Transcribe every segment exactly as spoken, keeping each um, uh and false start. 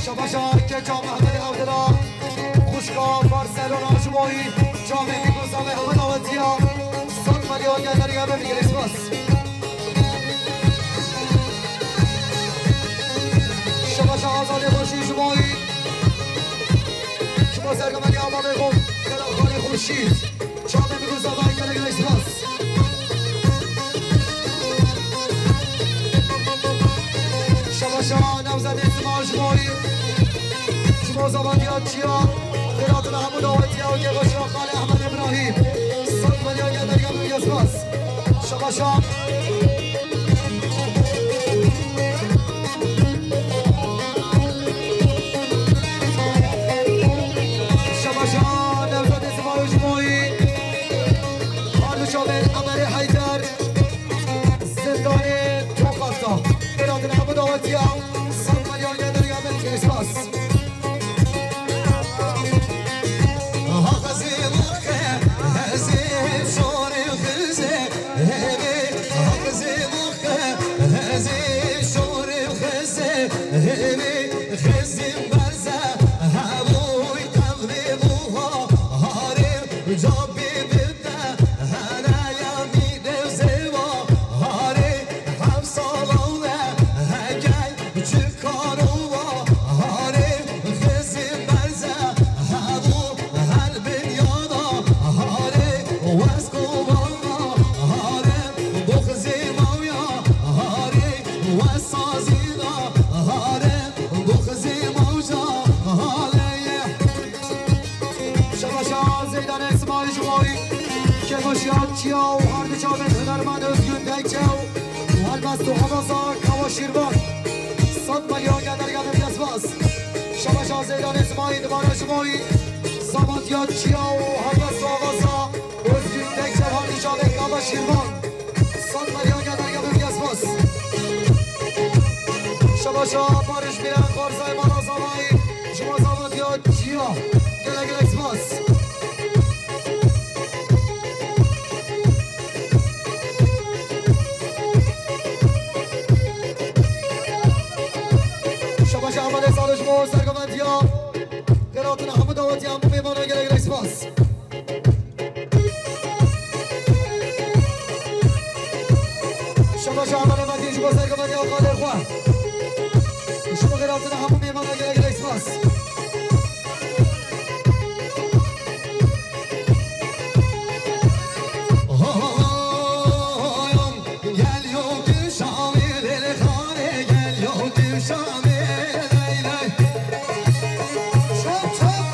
Şabaşa keça Mehmet Evdila, xuşka Barcelona ji bo wî, çavê Mîko Samê hemû dawetiya, sed milyon geleriya me bigire spas. Şabaşa Azadê Xweşî ji bo wî, ji bo serkeftiya bavê xwe, Kela Xalê Xurşîd. Çavê min û zavayê gelek gelek spas. Şabaşa Nevzadê Sima ji bo wî, ji bo zavatiya çiya, xêratina hemû dawetiya û kêfxweşiya Xalê Ehmed Îbrahîm. Sed milyon gelek gelek spas. Şabaşa. Şabaşa Nevzadê Simayê ji bo wî. Her du çavên Emerê Heyder. Zindanê Tokaza. Biratin hemû dawetiya. Sed milyon geleriya min spas. Şabaşa Zeydanê Simayî ji bo wî. Kêfxweşiya çiya û her du çavên hunermend Özgün Tekçe û helbest û avaza Kawa Şîrvan. Sed milyon geleriya min spas. Şabaşa Zeydanê Simayî dibare ji bo wî. Zavatiya çiya û helbest û avaza Özgün Tekçe û her du çavên Kawa Şîrvan. Sed milyon geleriya min spas. Şabaşa Barış Bilen, Xwarzayê Mala Zavayî. Ji bo zavatiya çiya. Gelek gelek spas. Şabaşa Ehmedê Salih ji bo serkeftiya. Xêratina hemû dawetiya hemû mêvanan gelek gelek spas. Şabaşa Ehmedê Metin ji bo serkeftiya xalê xwe. Ji bo xêrhatina hemû mêvanan gelek gelek spas. Gel yo tu Şamê lê lê xanê, gel yo tu Şamê, ley ley. Çap çap.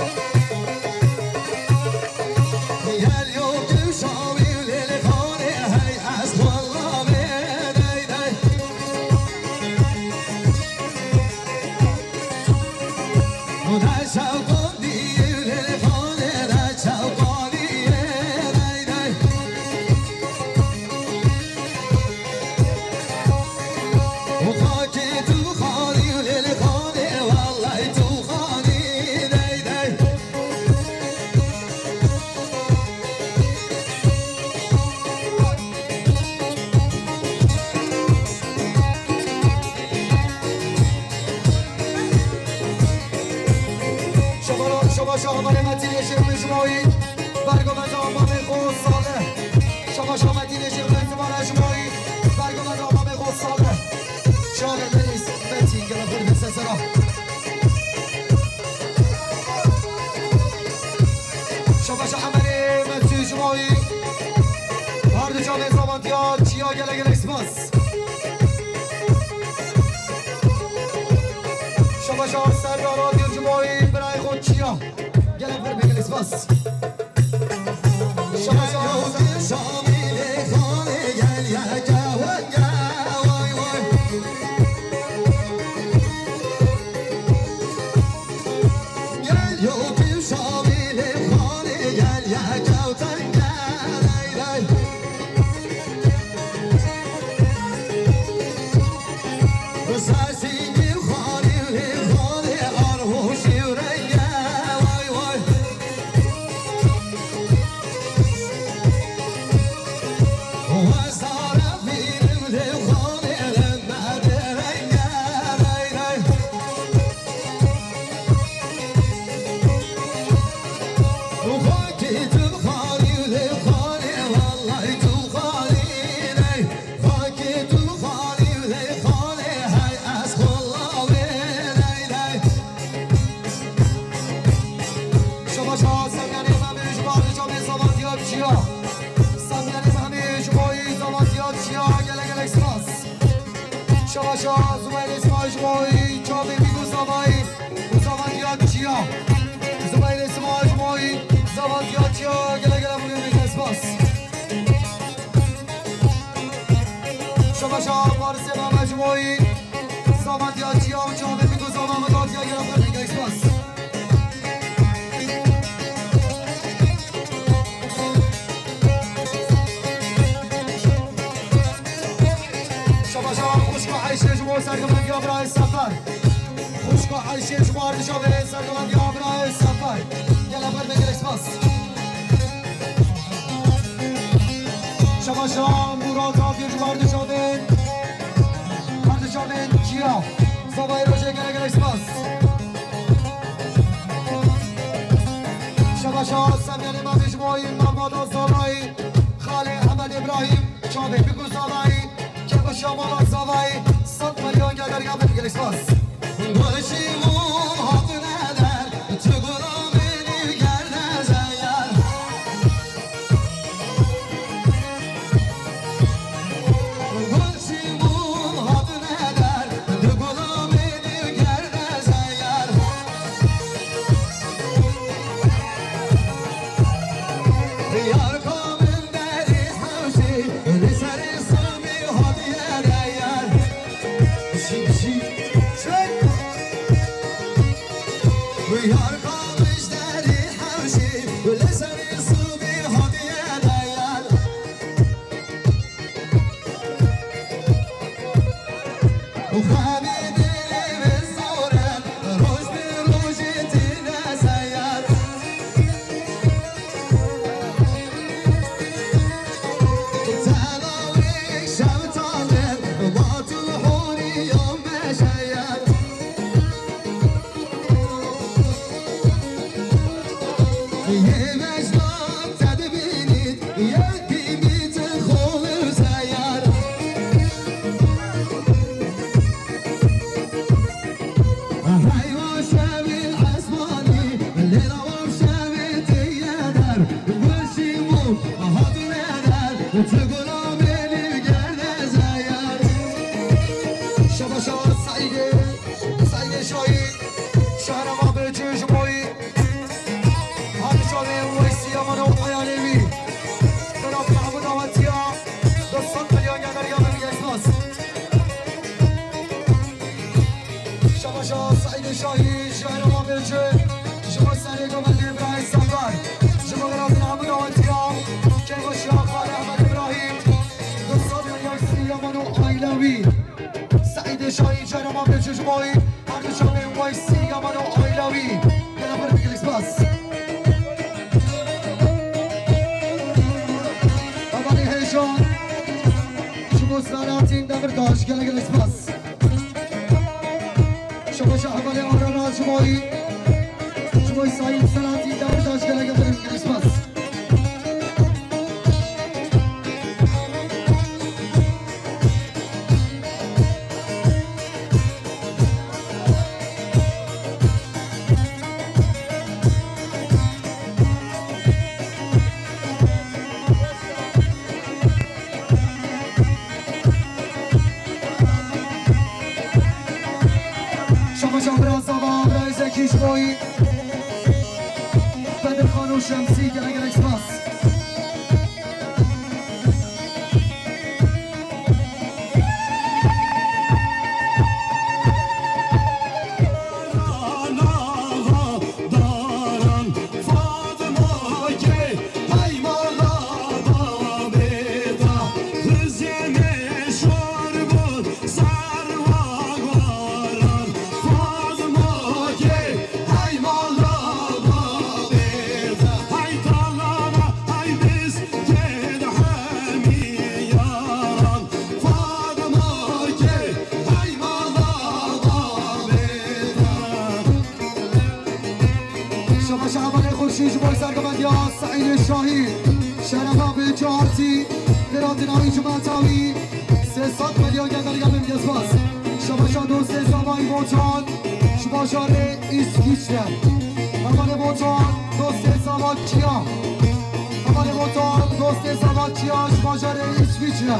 Gel yo tu Şamê lê lê xanê, hey ez xullamê, ley ley. Şaba şaba şaxbarê Metînê Şêx Mecmuî, bergo me tamamê xwe salih. Şaba şaxmetînê Şêx Mecmuî, bergo me tamamê xwe salih. Şaxê Metîn, Metîn, gele xwe bi sesera. Şabaşa Emerê Metî Cumawî. Her du çavên zamantiya çiya gelek gelek spas. Şabaşa Serdar Adil Cumawî, birayê xwe çiya. Gelek bir gelek spas. Şabaşa Serdar. Gel yo tu Şamê lê xanê, gel ya kewten gel, ley ley. Bi sesî gî xanê lê xanê arhoşî û renge, way way. Şabaşa Semyanê Memê ji bo ardiça bê zamantiya çiya. Semyanê Memê ji bo yî zamantiya çiya gelek gelek spas. Şabaşa Zubayrê Sima ji bo yî çavê bîk û zavayî û zamantiya çiya. Zubayrê Sima ji bo yî zamantiya çiya gelek gelek bûne bêke spas. Şabaşa Farisê Mame ji bo yî zamantiya çiya û çavê bîk û zava me datiya gelek gelek spas. Şabaşa xwişka Eyşê ji bo serkemendiya birayê Sefer. Xwişka Eyşê ji bo ardiça vê serkemendiya birayê Sefer. Gele ber be gelek spas. Şabaşa Murat Akir ji bo ardiça vê. Ardiça vê çiya. Zavayê rojê gelek gelek spas. Şabaşa Semyanê Memê ji bo yî Mehmada Zavayî, Xalê Ehmed Îbrahîm, çavê bîk û zavayî, Kevo Şamala Zavayî, sed milyon gel derga bin gelek spas. Gulşî mum hatine der, tu gulamê nîgerde zeyar. Seîdê Şahî, şehra Mabêçû ji bo wî. Her şanê Weysî Yaman û eyalê wî. Bira Mehmûd Awetiya, du sed milyon geleriya min gelek spas. Şabaşa Seîdê Şahî, şehra Mabêçû, ji bo serê govendê birayê Serdar. Ji bo Bira Mehmûd Awetiya, kêfxweşiya xalê Ehmed Îbrahîm, du sed milyon Weysî Yaman û aîla wî. Seîdê Şahî, şehra Mabêçû ji bo wî. Her du şanê Weysî Yaman û aîla wî. Gelek gelek spas. Hevalê Hêjan, ji bo Selahattin Demirtaş, gelek gelek spas. Şabaşa hevalê Ararat ji bo wî. Ji bo Sayın Selahattin Demirtaş, gelek gelek spas. Şabaşa bira Zava, bira Zekî ji bo wî. Bedirxan û Şemsî, gelek gelek spas. Şabaş hevalê xweşî ji bo sergovendiya Seîdê Şahî, şerefa vê cahatî, vê ratinayî ji me tawî. Sê sed milyon geleriya min, gelek spas. Şabaşa dostê Zavayî Botan ji bajarê Îsvîçre. Hevalê Botan, dostê Zava Çiya. Hevalê Botan, dostê Zava Çiya ji bajarê Îsvîçre.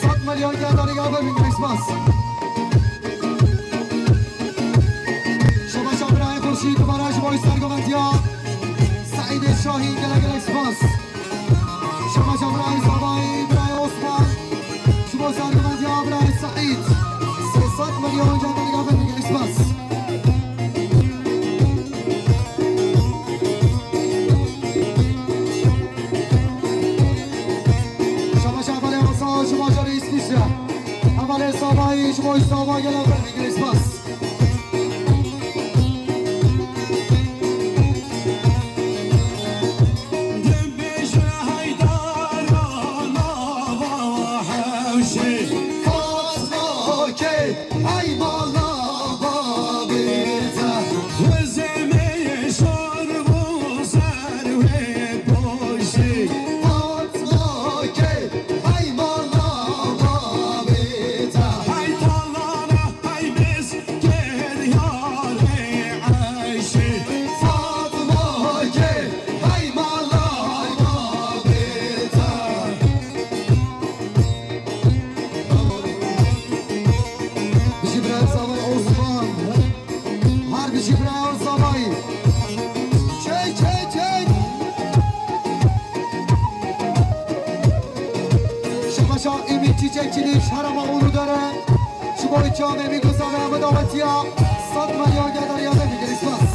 Sed milyon geleriya min, gelek spas. Şabaşa birayê xweşî, dubare ji bo sergovendiya Seîdê Şahî, gelek gelek spas. Şabaşa birayê Zavayî, birayê Osman. Ji bo sergovendiya birayê Seîd. Sê sed milyon geleriya min, gelek spas. Şabaşa hevalê Asa ji bajarê Îsvîçre. Hevalê Zavayî ji bo Zava, gelek gelek spas. Bijî birayê Zavayî Osman. Her bijî birayê Zavayî. Çek, çek, çek. Şabaşa Ümit Çiçekçili, şerefa Uludere. Ji bo camê Mîgosa ve bedawetiya sed milyon geleriya min, gelek spas.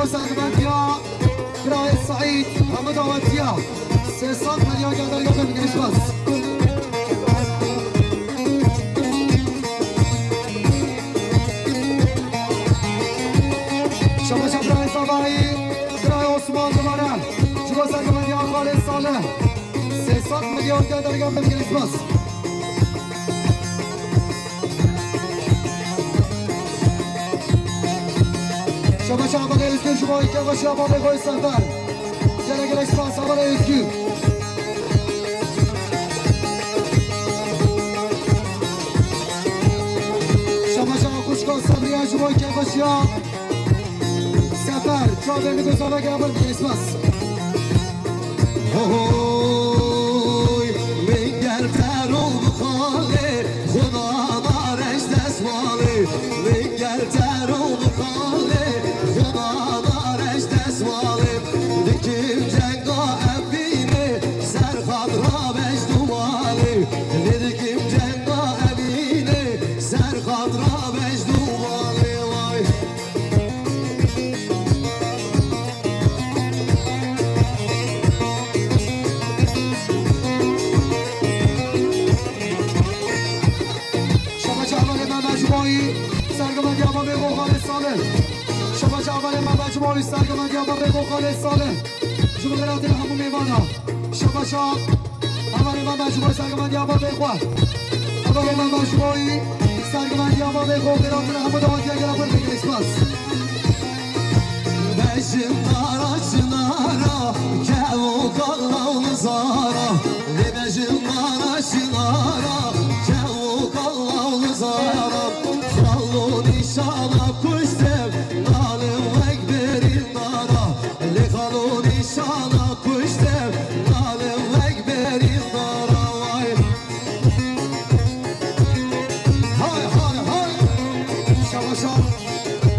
Sergivendiya birayê Seîd, hemû dawetiya. Sê sed milyon gel dergehê min, gelî spas. Şabaş birayê Zavayî, birayê Osman dubare. Ji bo sergivendiya Xalê Salih. Sê sed milyon gel dergehê min, gelî spas. Şabaş Abalê Özgür ji bo kêfxweşiya babê xwe Sefer. Gelek gelek spas Abalê Özgür. Şabaş Xwişka Sebriya ji bo kêfxweşiya Sefer. Çavê min gozava geraber bikir spas. Hoy, min ger tero bixalê, Xuda nareş dest malê. Min ger tero bixalê, Xuda nareş dest malê. Dikim cenga evînê, ser xat rabeş dumalê. Lê dikim cenga evînê, ser xat rabeş dumalê. Vay. Şabaş Avalê me mecmuayî sergivendiya babê xwe Xalê Salih. Şabaş Avalê me mecmuayî sergivendiya babê xwe Xalê Salih. Ji bo xêratê hemû mêvana. Şabaşa. Hevalê me mecmuayî sergivendiya babê xwe. Hevalê me mecmuayî sergivendiya babê xwe. Xêratê hemû dawetiya gela xwe bigire spas. Bejin dara çinara, kevo kalla û nizara. Lê bejin dara çinara, kevo kalla û nizara. Xalo nîşana kuştim, nalim wek berîndara. Lê xalo nîşana kuştim, nalim wek berîndara. Vay. Hay, hay, hay. Şabaşa,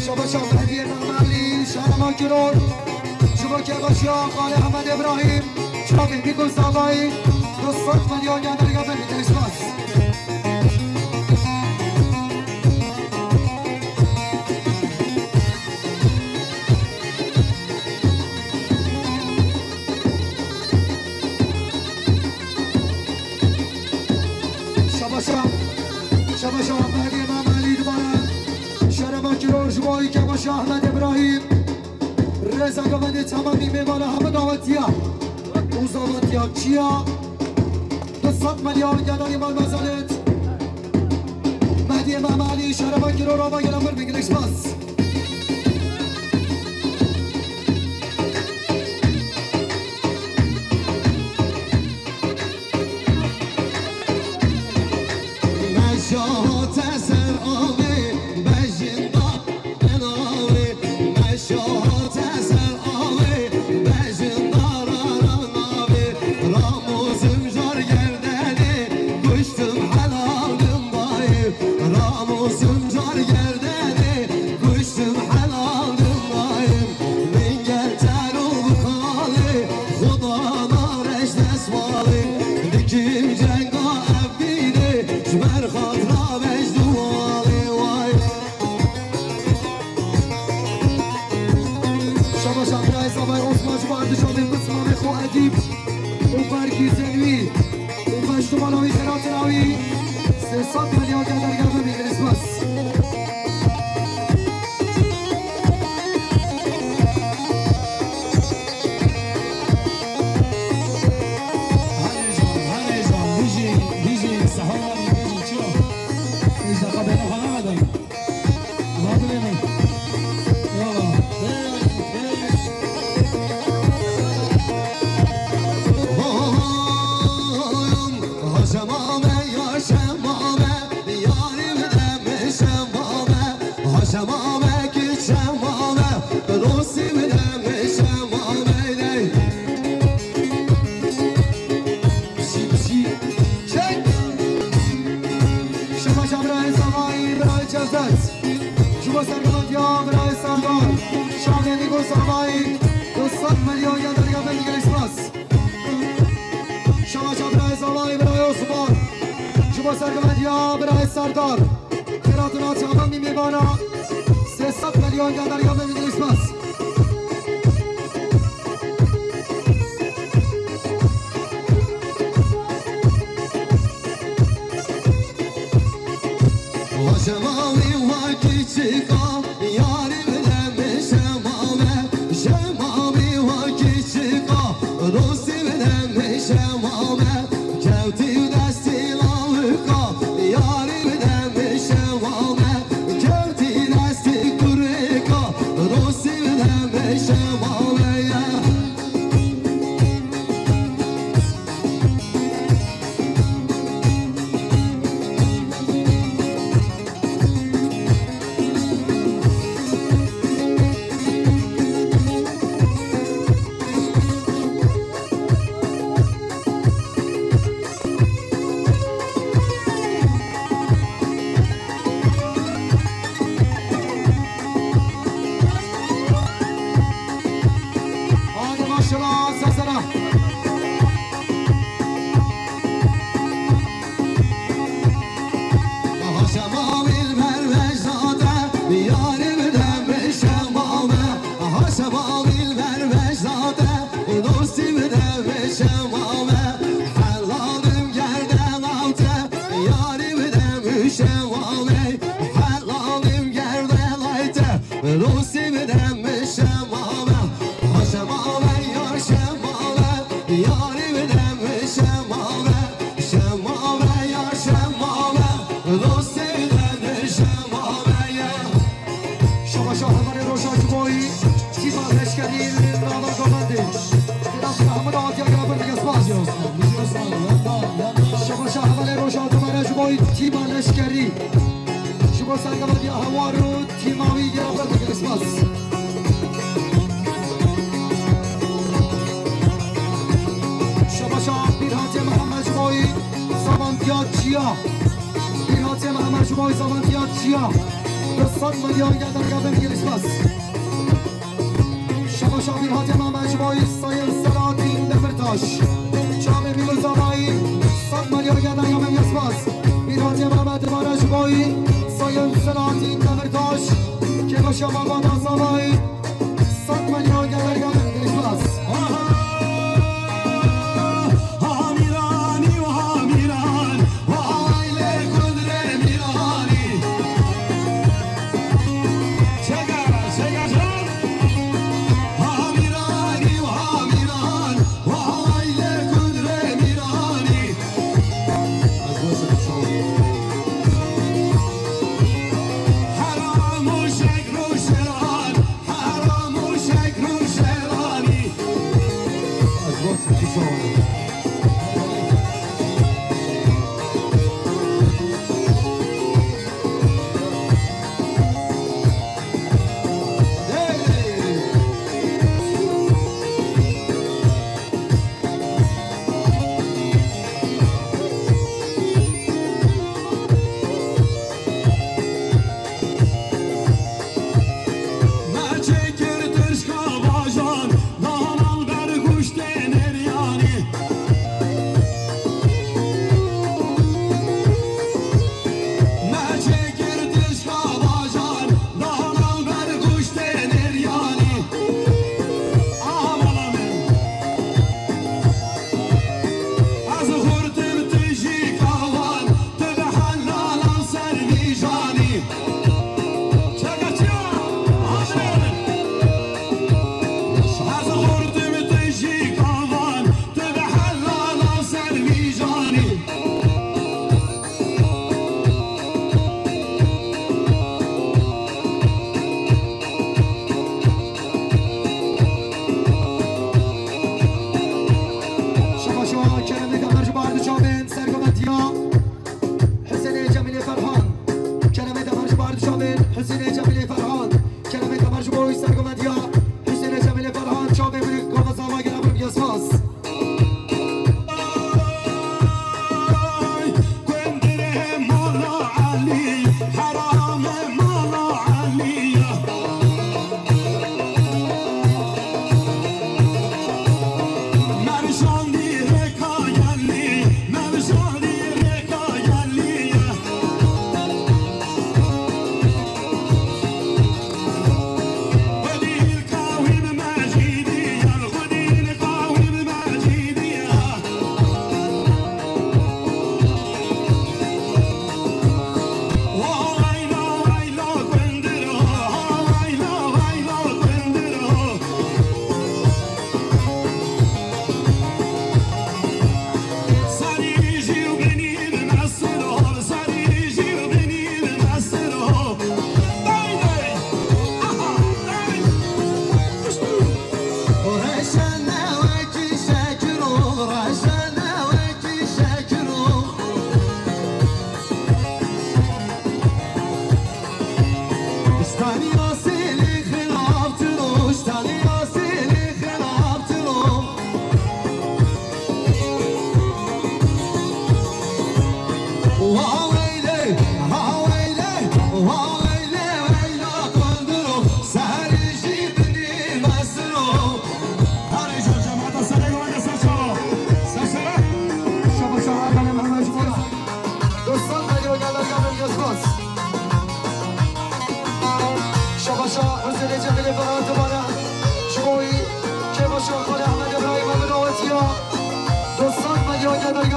şabaşa, Mehdiyê Memelî, Şarema Kiror. Ji bo kêfxweşiya Xalê Ehmed Îbrahîm, çavê Mîko Zavayî, du sed milyon gel dergehê min, gelî spas. Şabaşa, şabaşa, Mehdiyê Memelî dibare. Şarema Kiror ji bo kêfxweşiya Ehmed Îbrahîm. Rêza govendê temamî mêvana hemû dawetiya. Û zavetiya çiya? Du sed milyon gel dergehê mal mezelet. Mehdiyê Memelî, Şarema Kiror, ava gela xwe bigire spas. Meşa hate ser avê, bejinda ben avê. Meşa hate ser avê, bejinda raran avê. Ramozim jar gerdenê, kuştim helaldim dayê. Ramozim jar gerdenê, kuştim helaldim dayê. Min ger tero bixalê, Xuda nareş dest malê. Dikim cenga evînê, ji ber xatira mecnû malê. Vay. Şabaşa birayê Zavay Osman ji bo erdişa vê pismamê xwe Edîb û Bergî Zenwî û beş numara wî, xêratira wî sê sed milyon gel dergehê min, gelî spas. Herêcan, herêcan, bijî, bijî, seha bijî, çi? Êj deqa bêne xwe nevedin. Radibêne. Yala. Hey, hey. Hoyum, haşemame, yaşemame, yarim deme şemame, haşemame, kiçemame, dostim deme şemame, dey. Pişî, pişî. Çek. Şabaşa birayê Zavayî, birayê Cevdet. Ji bo sergivendiya birayê Serdar. Şaxê Mîko Zavayî, du sed milyon gel dergehê min, gelî spas. Şabaşa birayê Zavayî, birayê Osman. Ji bo sergivendiya birayê Serdar. Xêratina temamî mêvana. Sê sed milyon gel dergehê min, gelî spas. Dostî bide min şema me, kewtî destî lawika, yarî bide min şema me, kewtî destî kurêka, dostî bide min şema me ya. Hadi maşallah, sesene. Aha şema wîl bervejzade, yarî bide min şema me. Aha şema wîl bervejzade, dostî bide min şema me. Helalim gerde lavte, yarî bide min şema me. Helalim gerde layte, dostî bide min şema me. Ha şema me, yar şema me, yarî bide min şema me. Şema me, yar şema me, dostî bide min şema me ya. Şabaşa hevalê roja ji bo wî, tîma leşkerî li nava govendê. Têda Hemû dawetiya gera bir dike spas. Şabaşa hevalê roja dubare ji bo wî, tîma leşkerî. Ji bo sergevandiya hewar û tîma wî gera bir dike spas. Şabaşa Bîrhatê Mihemed ji bo wî, savantiya çiya. Bîrhatê Mihemed ji bo wî, savantiya çiya. Bi sed milyon gera bir dike spas. Şabaşa Bîrhatê Mihemed ji bo wî, Sayın Selahattin Demirtaş. Çavê Mîmû Zavayî, sed milyon gera bir dike spas. Bîrhatê Mihemed dubare ji bo wî, Sayın Selahattin Demirtaş. Kêbaşa Mehmet Zavayî, sed milyon gera bir dike spas. Aha! Ha Mîranî û ha Mîran, vay lê kundrê Mîranî. Çeka, çeka can. Ha Mîranî û ha Mîran, vay lê kundrê Mîranî. Her a mûşek rûşelan, her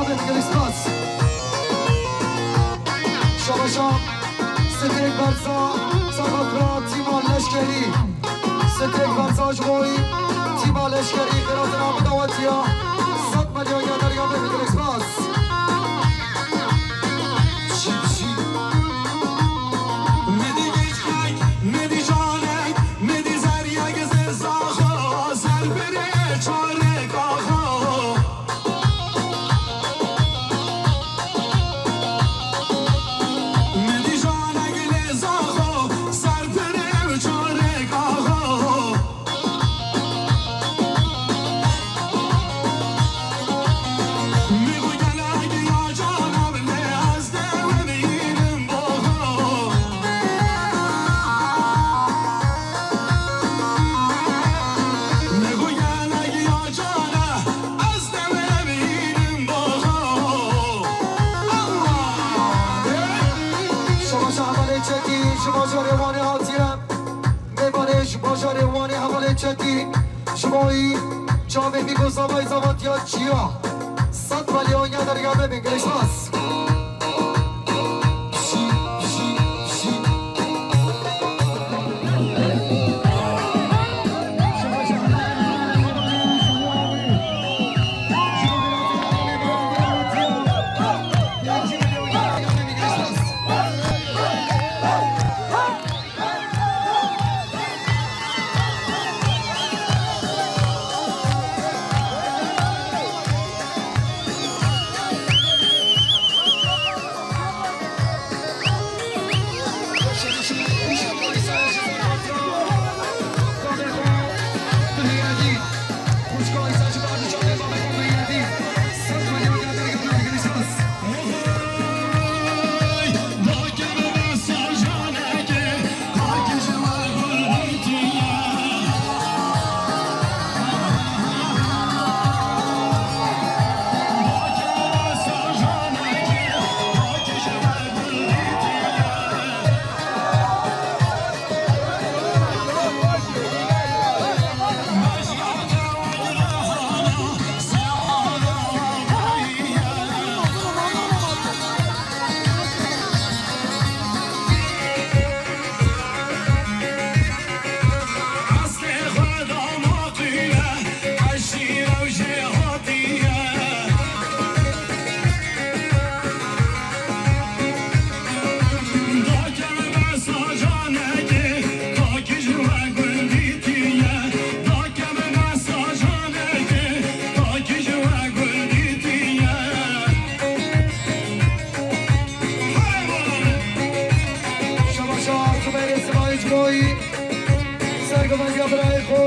Gelî spas. Şabaşa. Strêk berza, serhatra tîma leşkerî. Strêk berza ji bo wî tîma leşkerî, xêratina min dawetiya. Sed milyon ya derya me, gelî spas. Şabaşa hevalê Çetî, ji bajarê Wanê hatiye. Mêvanê ji bajarê Wanê hevalê Çetî. Ji bo wî çavê Mîko Zavayê Zavatiya Çiya. Sed milyon ya derya me bin, gelî spas. Şabaşa Zubeyr Sivayic boy. Sergovendiya birayê xwe,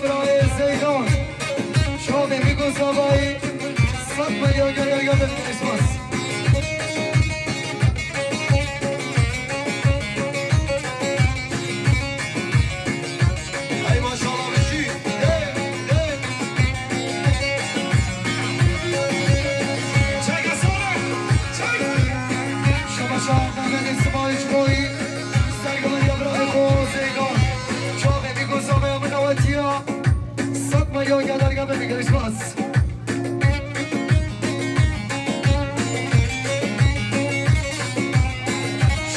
birayê Zeydan. Şovê Mîko Zavayî, sed milyon geriya ya Xrismas. Hey maşallah, bijî. Hey, hey. Çek esere, çek. Şabaşa Mehmetê Sivayic boy. Sergovendiya birayê xwe Zeydan. Çavê Mîko Zavayî min dawetiya. Sed milyon ya derya me bin, gelî spas.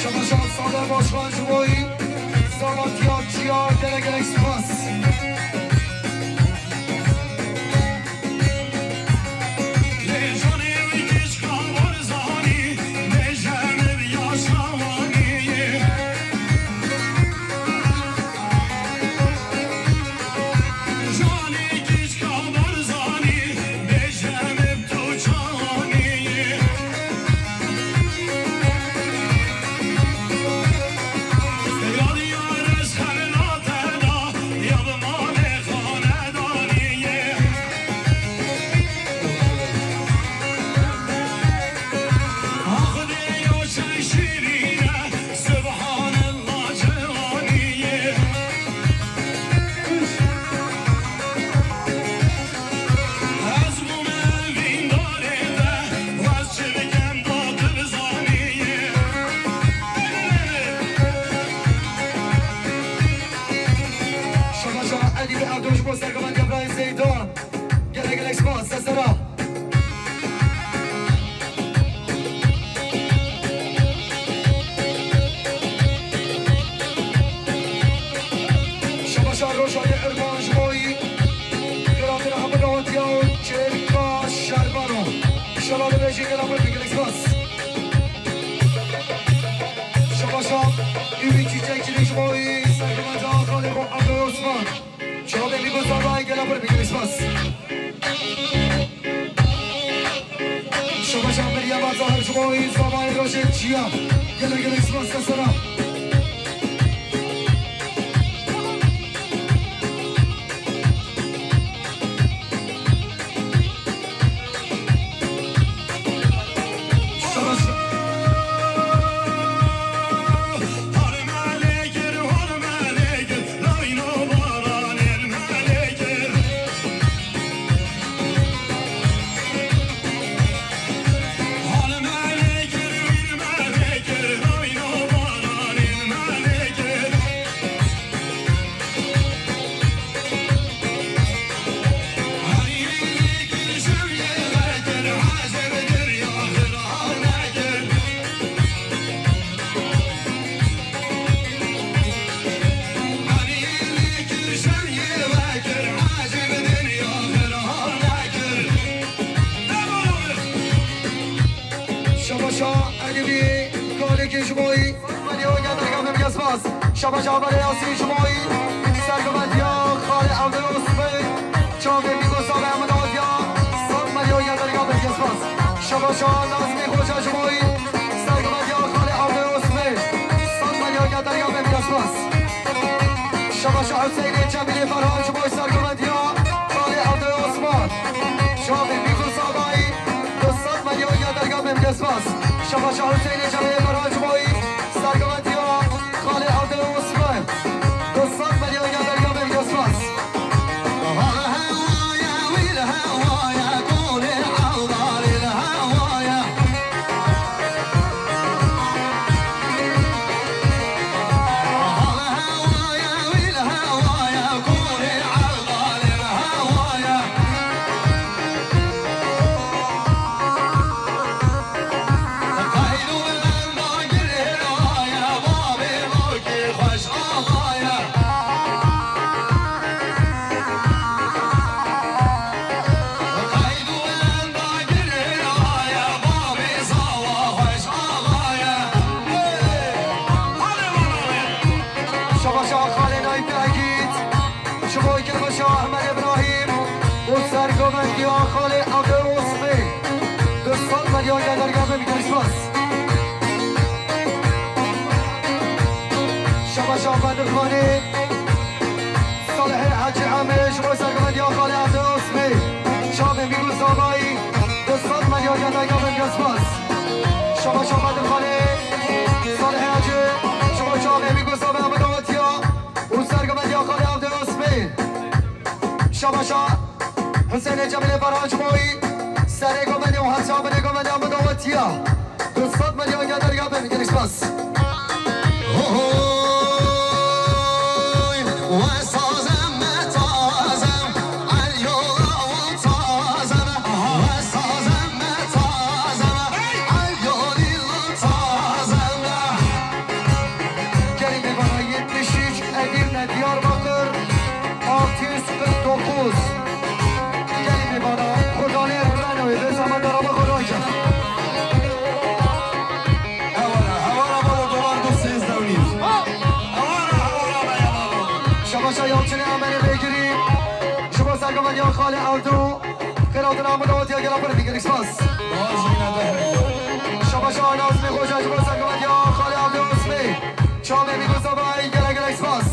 Şabaşa Salih Başkan ji bo wî, Zavatiya Çiya, gelek gelek spas. Şabaşa Elî ve Erdoğan ji bo sergovendiya birayê Zeydan. Gelek gelek spas, sesera. Oy, sergimeta Xalê xwe Evdo Osman. Çavê Mîgo Zavayê gela pir bigirî spas. Şabaşa Meryem Zahir ji bo Zavayê rojê çiya. Gele gele spas kesera. Şabaşa Edîbî, kalekê ji bo wî. Sed milyon ya derga me bige spas. Şabaşa Amerê Yasîn ji bo wî. Sergometiya Xalê Evdê Osmê. Çavê Mîgo Zavayê min dawetiya. Sed milyon ya derga me bige spas. Şabaşa Nazmî Xoca ji bo wî. Sergometiya Xalê Evdê Osmê. Sed milyon ya derga me bige spas. Şabaşa Hüseynê Cemîlê Ferhan ji bo sergometiya Xalê Evdê Osman. Çavê Mîgo Zavayê. Du sed milyon ya derga me bige spas. Şabaşa Hüseynê Cemîlê Ferhan ji bo wî. Sergometiya Xalê Evdê Osman. Du sed milyon ya derga me bige spas. Şabaşa Xalê Nayîm Dehgît, ji bo Kirmaşa Ehmed Îbrahîm û sergovendiya Xalê Evdê Osmê. Du sed milyon ya derga me bige spas. Şabaşa Bedirxanê, Salihê Hecî Emê ji bo sergovendiya Xalê Evdê Osmê. Çavê Mîgo Zavayê, du sed milyon ya derga me bige spas. Şabaşa Bedirxanê, Salihê Hecî ji bo çavê Mîgo Zavayê min dawetiya û sergovendiya Xalê Evdê Osmê. Şabaşa Hüseynê Cemîlê Ferhan ji bo wî. Serê govendê û hevşa binê govendê min dawetiya. Du sed milyon ya derga me bige spas. Hoy, we sazem me tazem, el yola û tazem, we sazem me tazem, el yolî û tazem. Gelî me bana yetmiş üç, Edirne, Diyarbakır, altı yüz kırk dokuz. Gelin bir bana, Kurdanê Renault'ê, dê zaman daraba Kurdanca. Hewara, hewara balo dolar du sêzdeh û nîv. Hewara, hewara be ya balo. Şabaşa Yalçınê Emenê Beygirî, ji bo sergovendiya Xalê Evdo, Xêratina min dawetiya gela pir bigirî spas. Şabaşa Nazmê Xoca ji bo sergovendiya Xalê Evdê Osmê. Çavê Mîgo Zavayê gelek gelek spas.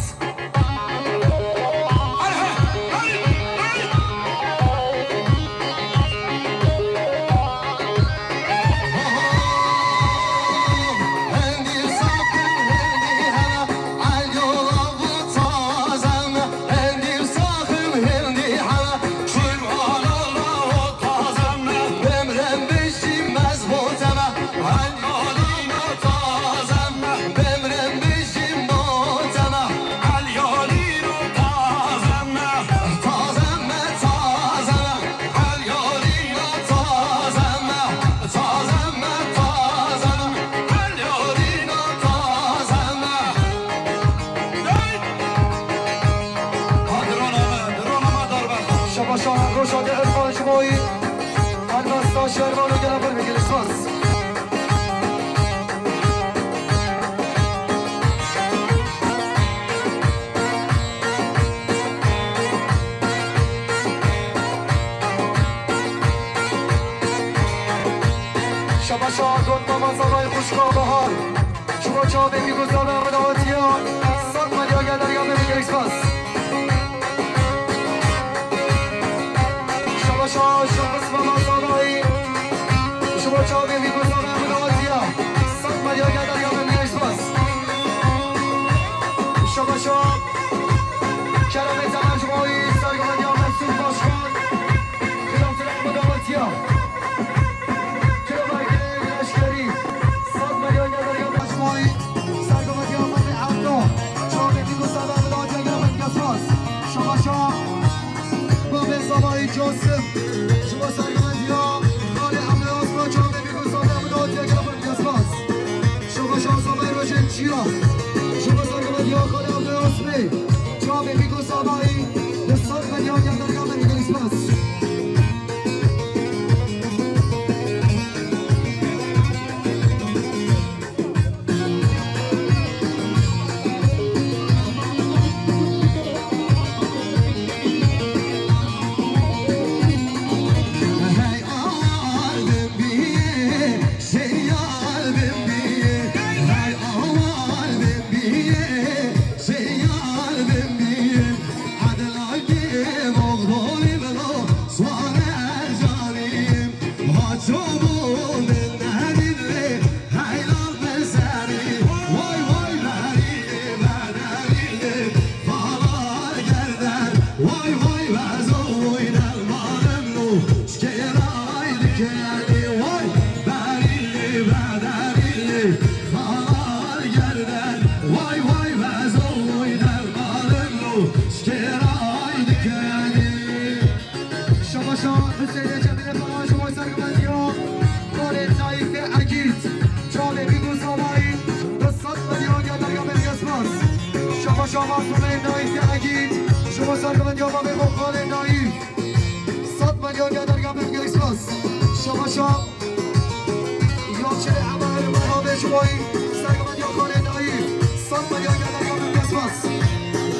Şabaşa Roşa de Erman ji bo wî. Elmas Taş Erman û gela pir bigirî spas. Bahar, ji bo çavê Fîkûsa ve xwe dawetiya sed milyon gel derga me, gelek spas. Şabaşa ji qisma Masalahî, ji bo çavê Fîkûsa ve xwe dawetiya sed milyon gel derga me, gelek spas. Şabaşa Keremê Temel ji bo wî sergovendiya Mesûd Başkan, xilaftirek xwe dawetiya. Kilometre leşkerî, sed milyon gel derga me. Başmayî, sergovendiya Mehmet Erdo, çavê Fîkûsa ve xwe dawetiya, gelek spas. Şabaşa Babê Salayî Casim, ji bo sergovendiya Xalê Emre Osman, çavê Fîkûsa ve xwe dawetiya, gelek spas. Şabaşa Salayî Rojên Çiya, ji bo sergovendiya Xalê Emre Osmê, çavê Fîkûsa ve xwe dawetiya, gelek spas. Şabaşa Hüseyinê Cemîlê Ferhan ji bo sergovendiya Xalê Naîfê Egîd, çavê Fîkûsa ve xwe dawetiya, sed milyon gel derga me, gelek spas. Şabaşa Masûmê Naîfê Egîd, ji bo sergovendiya bavê xwe Xalê Naîf, sed milyon gel derga me, gelek spas. Şabaşa Yalçinê Emer Merhavê ji bo wî sergovendiya Xalê Naîf, sed milyon gel derga me, gelek spas.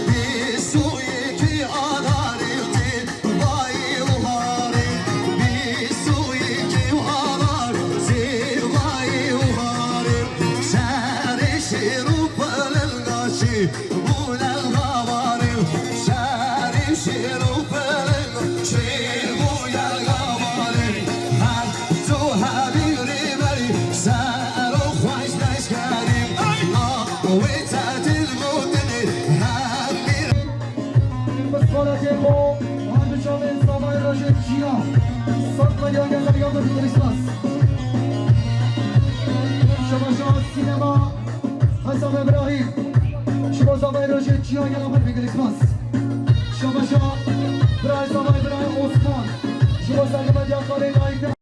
Bîst û yekî Adarê tê vayê wiharê, bîst û yekî Adar tê vayê wiharê. Şerê şêr û pilinga çê bûne gavarê, şerê şêr û pilinga çê bûne gavarê. Her tu hebî rêberî, ser û xweş leşkerî. Ey! A wê tetil gotinê, her bir Piskoletê xwe, her du çavên Zavayê Rojê Çiya, sed milyon gel derga me, gelek spas. Şabaşa Sînema Hesam Îbrahîm, ji bo Zavayê Rojê Çiya, gelek spas. Şabaşa Birayê Zavayê, Birayê Osman, ji bo sergovendiya Xalê Naîfê.